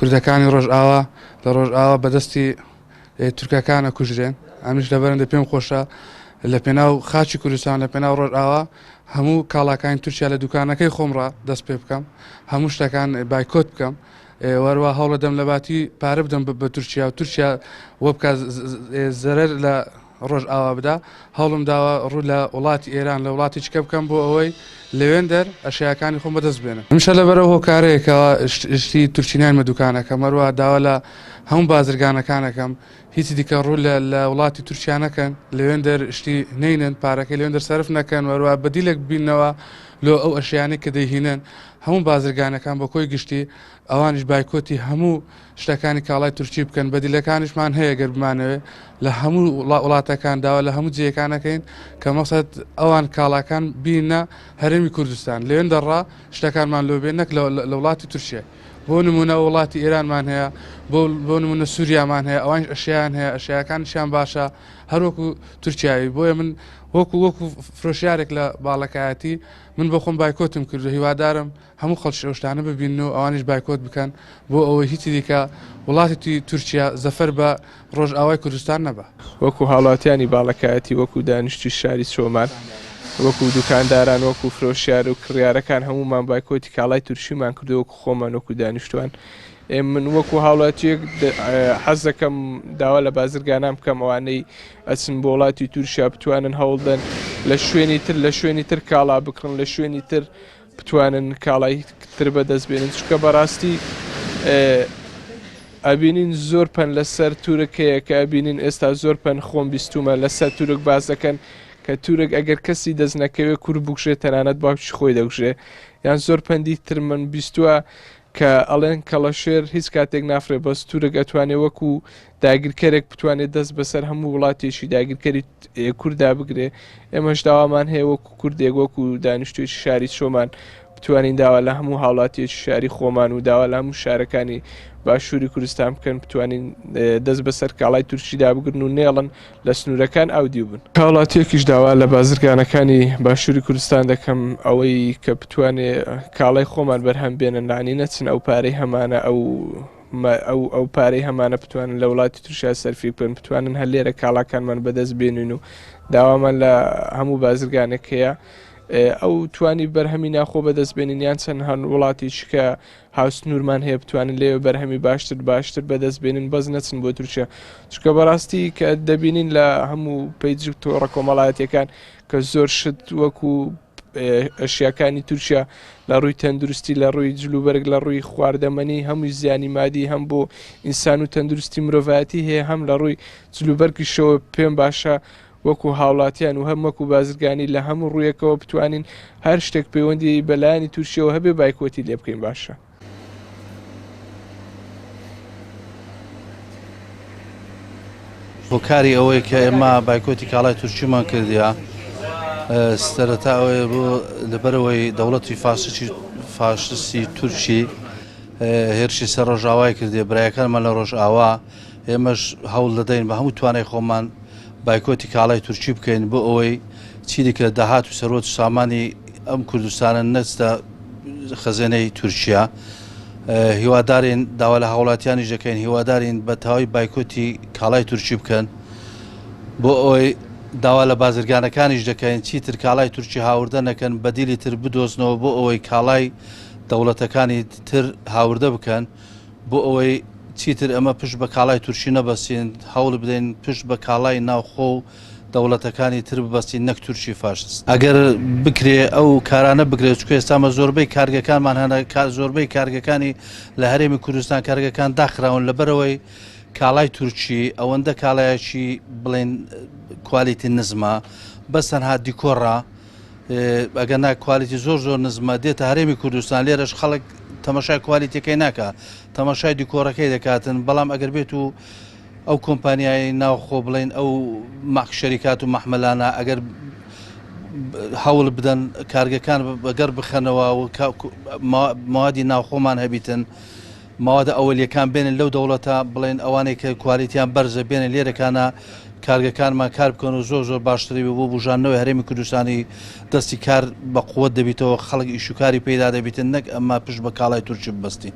کوردەکانی ڕۆژئاوا لە ڕۆژئاوا بەدەستی تورکەکان ئەکوژرێن، ئەمنیش لەبەرئەندە پێم خۆشە لە پێناو خاکی کوردستان لە پێناو ڕۆژئاوا هەموو کاڵاکانی تورکیا لە دوکانەکەی خۆمڕا دەست پێ بکەم، هەموو شتەکان بایکۆت بکەم، وەروا هەوڵەدەم لە باتی پارە بدەم بە تورکیا و تورکیا وەبکە زەرەر لە ڕۆژئاوا بدا، هەوڵم داوە ڕوو لە وڵاتی ئێران لە وڵاتی چکە بکەم بۆ ئەوەی لەوێندەر ئەشیاکانی خۆم بەدەست بێنم. هەمیشە لەبەر ئەو هۆکارەیە کەوا شتی تورکی ناینمە دوکانەکەم، هەروەها داوا لە هەموو بازرگانەکان ئەکەم هیچی دیکە ڕوو لە لە وڵاتی تورکیا نەکەن، لەوێندەر شتی نەینن، پارەکەی لەوێندەر سەرف نەکەن، هەروەها بەدیلێک ببیننەوە لۆ ئەو ئەشیانەی کە دەیهینن، هەموو بازرگانەکان بە کۆی گشتی ئەوانیش بایکۆتی هەموو شتەکانی کاڵای تورکی بکەن، بەدیلەکانیشمان هەیە گەر بمانەوێ لە هەموو وڵاتەکان داوا لە هەموو جێیەکان ئەکەین کە مەقسەد ئەوان کاڵاکان بینە هەرێمی کوردستان لەوێندەڕا شتەکانمان لۆ بێ نەک لە وڵاتی تورکیای بۆ نمونە وڵاتی ئێرانمان هەیە بۆ بۆ نمونە سووریامان هەیە ئەوانش ئەشیان هەیە ئەشیاکانیشیان باشە هەروەکو تورکیایی بۆیە من وەکو وەکو فرۆشیارێک لە باڵەکایەتی من بۆ خۆم بایکۆتم کردو هیوادارم هەموو خەڵکیش ئەو شتانە ببینن و ئەوانیش بایکۆت بکەن بۆ ئەوەی هیچی دیکە وڵاتی تورکیا زەفەر بە ڕۆژئاوای کوردستان نەبا. وەکو هاوڵاتیانی باڵەکایەتی، وەکو دانیشتوی شاری چۆمان، وەکو دوکانداران، وەکو فرۆشیار و کڕیارەکان هەموومان بایکۆتی کاڵای تورکیمان کردووە وەکو خۆمان وەکو دانیشتوان. من وەکو هاوڵاتیەک حەز دەکەم داوا لە بازرگانان بکەم ئەوانەی ئەچن بۆ وڵاتی تورکیا بتوانن هەوڵدەن لە شوێنی تر لە شوێنی تر کاڵا بکڕن لە شوێنی تر بتوانن کاڵای تر بەدەست بێنن چونکە بەڕاستی ئەبینین زۆر پەن لەسەر تورک هەیە کە ئەبینین ئێستا زۆر پەن خۆم بیستومە لەسەر تورک باس دەکەن کە تورک ئەگەر کەسی دەست نەکەوێ کور بکوژێ تەنانەت باوکی خۆی دەکوژێ یان زۆر پەندی تر من بیستووە کە ئەڵێن کەڵەشێر هیچ کاتێک نافرێ بەس تورک ئەتوانێ وەکو داگیرکەرێک بتوانێت دەست بەسەر هەموو وڵاتێکی داگیرکەری کوردا بگرێ ئێمەش داوامان هەیە وەکو کوردێک وەکو دانیشتوێکی شاری چۆمان بتوانین داوا لە هەموو هاوڵاتیەکی شاری خۆمان و داوا لە هەموو شارەکانی باشووری کوردستان بکەن بتوانین دەست بەسەر کاڵای تورکیدا بگرن و نێڵن لە سنوورەکان ئاودیو بن. هاوڵاتیەکیش داوا لە بازرگانەکانی باشووری کوردستان دەکەم ئەوەی کە بتوانێ کاڵای خۆمان بەرهەم بێنن لانی نەچن ئەو پارەی هەمانە ئەو ئەو ئەو پارەی هەمانە بتوانن لە وڵاتی تورکیا سەرفی بکەن بتوانن هەر لێرە کاڵاکانمان بەدەست بێنین و داوامان لە هەموو بازرگانێک هەیە ئەو توانی بەرهەمی ناخۆ بەدەست بێنین یان چەند هەن وڵاتێکی کە هاوسنوورمان هەیە بتوانن لێوە بەرهەمی باشتر باشتر بەدەست بێنن بەس نەچن بۆ تورکیا چونکە بەڕاستی کە دەبینین لە هەموو پەیج و تۆڕە کۆمەڵایەتیەکان کە زۆر شت وەکو ئەشیاکانی تورکیا لە ڕووی تەندروستی لە ڕووی جلوبەرگ لە ڕووی خواردەمەنی هەمووی زیانی مادی هەم بۆ ئینسان و تەندروستی مرۆڤایەتی هەیە هەم لە ڕووی جلوبەرگیشەوە پێم باشە وەکو هاوڵاتیان و هەم وەکو بازرگانی لە هەموو ڕوویەکەوە بتوانین هەر شتێک پەیوەندی بە لایەنی تورکیەوە هەبێ بایکۆتی لێ بکەین باشە. هۆکاری ئەوەی کە ئێمە بایکۆتی کاڵای تورکیمان کردیە سەرەتا ئەوەیە بۆ لەبەرەوەی دەوڵەتی فاشستی فاشستی تورکی هێرشی سەر ڕۆژاوای کردێ برایەکانمان لە ڕۆژئاوا ئێمەش هەوڵ دەدەین بە هەموو توانای خۆمان بایکۆتی کاڵای تورکی بکەین بۆ ئەوەی چیدیکە داهات و سەروەت و سامانی ئەم کوردستانە نەچتە خەزێنەی تورکیا. هیوادارین داوا لە هاوڵاتیانیش دەکەین هیوادارین بە تەواوی بایکۆتی کاڵای تورکی بکەن بۆ ئەوەی داوا لە بازرگانەکانیش دەکەین چیتر کاڵای تورکی هاوردە نەکەن بەدیلی تر بدۆزنەوە بۆ ئەوەی کاڵای دەوڵەتەکانی تر هاوردە بکەن بۆ ئەوەی چیتر ئەمە پشت بە کاڵای تورکی نەبەستین، هەوڵ بدەین پشت بە کاڵای ناوخۆ و دەوڵەتەکانی تر ببەستین نەک تورکی فاشست. ئەگەر بکرێ ئەو کارانە بکرێت، چونکە ئێستا ئەمە زۆربەی کارگەکانمان هەنە، زۆربەی کارگەکانی لە هەرێمی کوردستان کارگەکان داخراون لەبەرئەوەی کاڵای تورکی ئەوەندە کاڵایەکی بڵێن کوالیتی نزمە بەس تەنها دیکۆڕە، ئەگەر نا کوالیتی زۆر زۆر نزمە دێتە هەرێمی کوردستان لێرەش خەڵک تەمەشای کوالیتەکەی ناکە تەمەشای دیکۆرەکەی دەکاتن بەڵام ئەگەر بێت و ئەو کۆمپانیای ناوخۆ بڵین ئەو مەک شەریکات و مەحمەلانە ئەگەر هەوڵ بدەن کارگەکان بەگەڕ بخەنەوە و موادی ناوخۆمان هەبیتن مەوادە ئەوەلیەکان بێنن لەو دەوڵەتە بڵێن ئەوانەی کە کوالیتیان بەرزە بێنن لێرەکانە کارگەکانمان کار بکەن و زۆر زۆر باشتری بێ بۆ بوژاندنەوەی هەرێمی کوردستانی دەستی کار بە قوت دەبیتەوە خەڵک ئیش و کاری پەیدا دەبیتن نەک ئەمە پشت بە کاڵای تورکی ببەستین.